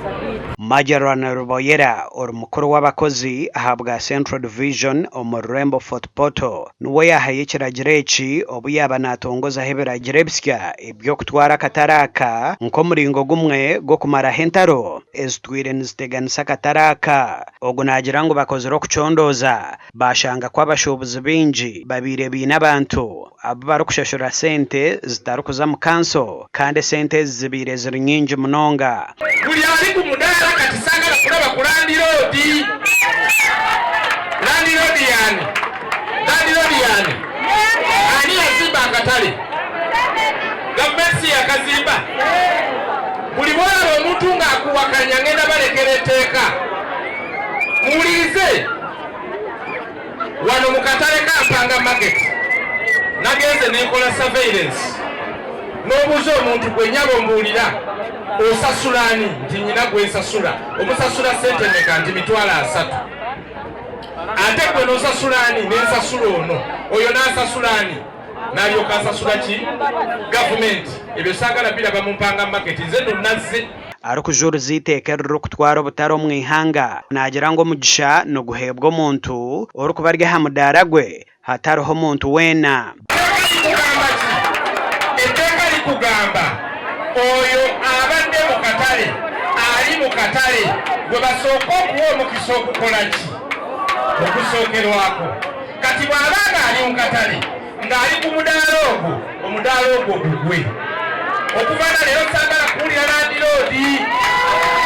Sabiiti. Majoran Ruboyera ori mukuru w'abakozi ahabwa Central Division omu rurembo Fort Portal niwe yaahayo ekiragiro eki obu yaaba naatongozaho ebiragiro ebisya eby'okutwara akatare aka nk'omuringo gumwe gw'okumaraho entaro ezitwire niziteganisa akatare aka. Ogu naagira ngu bakozire okucondooza baashanga ku abashuubuzi baingi babaire baine abantu abu barikushashura sente zitarikuza mu kanso kandi esente ezi zibaire ziri nyingi munonga. Buli ali ku mudaala kati saagala kulaba ku landiroodi. Landiroodi y'ani? Landiroodi y'ani? Ani yazimba akatale? Gavumenti si yakazimba? Buli bw'olaba omuntu ng'akuwakanya ngenda balekera etteeka. Muwulirize. Wano mu katale ka Mpanga Market nagenze nenkola surveillance n'obuuza omuntu gwe nyabo mbuulira osasula ani nti nyina gwensasula omusasula sente meka nti 300,000 ate gwe n'osasula ani nensasula ono oyo n'asasula ani n'alyoka asasula ki gavumenti ebyo saagala biraba mu Mpanga Market nze nno nazze. Arikujuuriza eiteeka eririkutwara obutare omu ihanga, naagira ngu omugisha niguheebwa omuntu orikuba ari aha mudaara gwe hatariho muntu weena. Etteeka likugamba ki? Etteeka likugamba oyo abadde mu katale ali mu katale gwe basooka okuwa omukisa okukola ki? Okusookerwako. Kati bw'aba ng'ali mu katale ng'ali ku mudaala ogwo, omudaala ogwo gugwe. Okuva na leero saagala kuwulira landiroodi.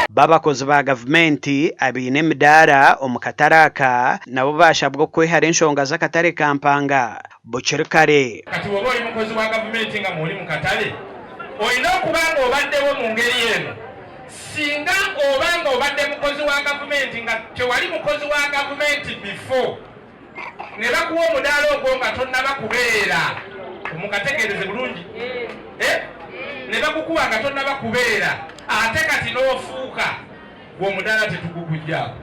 B'abakozi ba gavumenti abaine emidaara omu katare aka nabo baashabwa okwehara enshonga z'akatare ka Mpanga bukiri kare. Kati bw'oba oli mukozi wa gavumenti nga mw'oli mu katale, olina okuba ng'obaddewo mu ngeri eno. Singa oba ng'obadde mukozi wa gavumenti nga tewali mukozi wa gavumenti before, ne bakuwa omudaala ogwo nga tonnaba kubeera, mukategeereze bulungi, ne bakukuwa nga tonnaba kubeera, ate kati n'ofuuka, gwe omudaala tetugukuggyaako.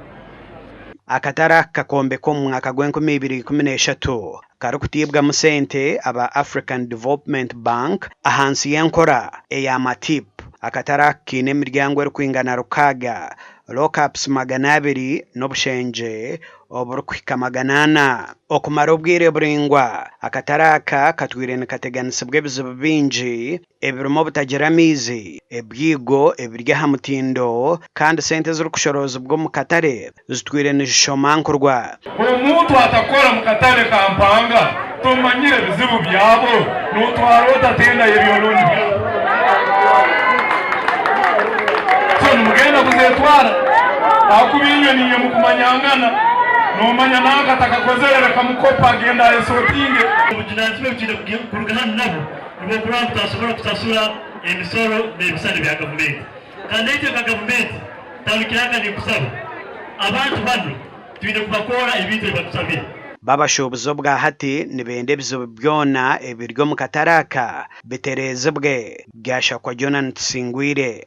Akatare aka kakombekwa omu mwaka gw'enkumi ibiri ikumi n'eshatu karikutiibwamu sente aba African Development Bank ahansi y'enkora eya MATIP. Akatare aka kaine emiryango erikwingana 600, lockups 200 n'obushengye oburikuhika 400. Okumara obwire buraingwa, akatare aka katwire nikateganisibwa ebizibu bingi ebirimu obutagira amaizi, ebyigo ebiri aha mutindo kandi sente ezirikushorozibwa omu katare zitwire nizishomankurwa. Omuntu atakora mu katare ka Mpanga tomanyire ebizibu byabo notwara otatenda ebyoloni byabo. So nimugenda kuzetwara ahakuba inywe niinywe mukumanyangana nomanya nanka atakakozere reka mukopa agenda ayesotinge. Obujunanizibwa obutwine kuruga hanu nabo nibwo kurora ngu twasobora kusasura emisoro n'ebisale bya gavumenti. Kandi itwe nka gavumenti tandikiranga ninkusaba abantu banu twine kubakora ebintu ebi batusabire. B'abashuubuzi obwa hati nibenda ebizibu byona ebiri omu katare aka bitereezibwe. Byashakwa Jonah Tusingwire.